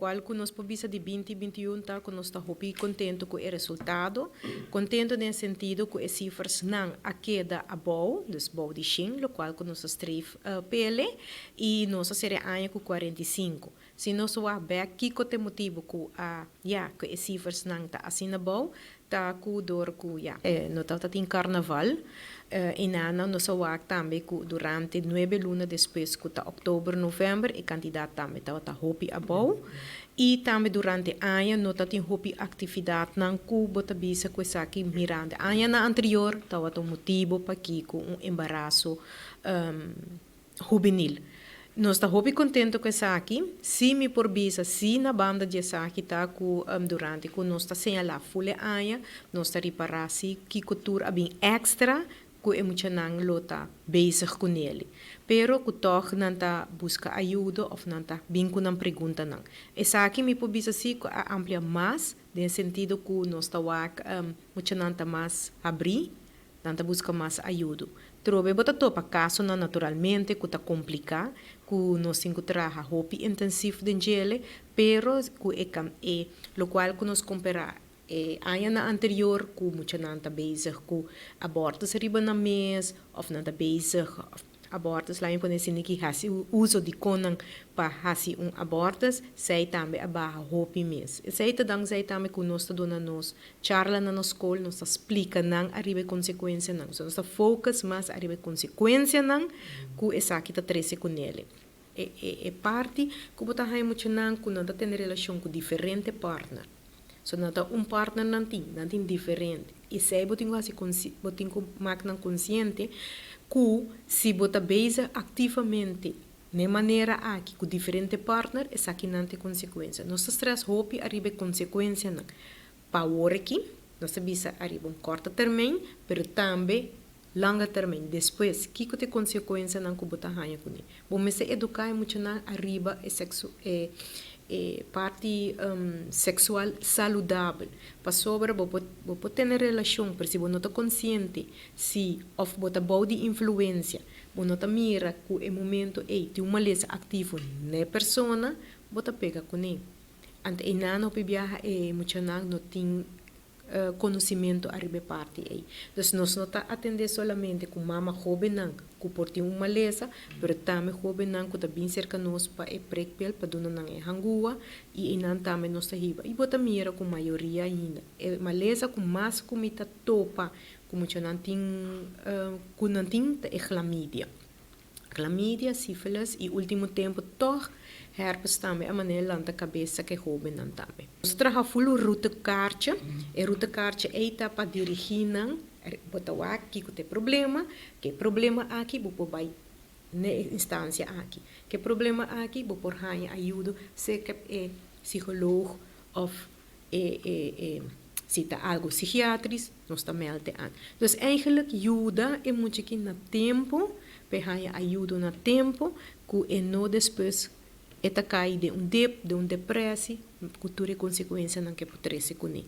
Cual cu nos por bisa di 2021 ta cu nos ta hopi contento cu e resultado. Contento den sentido cu e cifranan a keda abou, dus bou di 100, locual cu nos a streef p'e, y nos a sera aña cu 45. Si nos wak bek kico ta e motibo cu a, ja, cu e cifranan ta asina abou, ta cu door cu, ja, no ta tin carnaval, y na nos a wak tambe cu durante 9 luna despues, cu ta october, november, e cantidad tambe ta hopi abou. Y tambe durante aña no ta tin hopi actividadnan cu bo ta bisa cu esaki mirando aña anterior tabata un motibo pa cu un embaraso juvenil. Nos ta hopi contento cu esaki. Si mi por bisa, si na banda di esaki ta cu durante cu nos ta señala full aña, nos ta ripara si cu tur a bin extra cu e muchanan lo ta bezig cu ne. Pero cu toch nan ta busca ayudo of nan ta bin cu nan preguntanan. Esaki mi por bisa si cu a amplia mas, den sentido cu nos ta wak muchanan ta mas habri, nan ta busca mas ayudo. Trobe bo ta topa casonan naturalmente cu ta complica, cu nos tin cu traha hopi intensivo den dje, pero cu e e locual cu nos compara e aña anterior cu muchanan ta bezig cu abortus riba na mes of nan ta bezig abortus, laga mi pone asina cu hasi uso di conan pa hasi un abortus, esey tambe a baha hopi mes. Esey ta dankzij tambe cu nos ta duna nos charla na nos scol, nos ta splica nan ariba consecuencianan. So nos ta focus mas ariba consecuencianan cu esaki ta trece cu ne. E parti cu bo ta haya muchanan cu nan ta tin relacion cu diferente partner. So nan ta un partner nan tin diferente. Y esey bo tin cu hasi, bo tin cu maak nan consciente cu si bo ta bezig activamente na manera aki cu diferente partner, esaki nan tin consecuencia. Nos ta stress hopi ariba consecuencianan. Pa aki, nos ta bisa ariba un corto termijn, pero tambe lange termijn. Despues, kico ta e consecuencianan cu bo ta haya cu ne. Bo mester educa muchanan ariba e sexo e parti sexual saludabel. Pasobra bo por tin relacion, pero si bo no ta consciente, si of bo ta bou di influencia, bo no ta mira cu e momento ey tin un malesa activo na persona, bo ta pega cu ne. Anto e nan hopi biaha e muchanan no tin conocimento ariba parti ey. Dus nos no ta atende solamente cu mama hobennan cu por tin un malesa, pero tambe hobennan cu ta bin cerca nos pa e prikpil, pa duna nan e hangua, y nan tambe nos ta hiba. Y bo ta mira cu mayoria ainda. E malesa cu mas cu mi ta topa, cu muchanan tin, cu nan tin e chlamydia. Chlamydia, syphilis y ultimo tempo toch herpes tambe a manera lanta cabes cu hobennan tambe. Nos ta traha full routekaartje. E routekaartje ey ta pa dirigi nan, bo ta wak kico ta e problema, cu e problema aki bo por bay na instancia aki. Cu e problema aki bo por haya ayudo, sea e psicoloog of e si ta algo psikiatrisch, nos ta meld aan. Dus eigenlijk yuda e mucha aki na tempo, pa haya ayudo na tempo, cu e no despues e ta cay den un depresie, cu tur e consecuencianan cu por trece cu ne.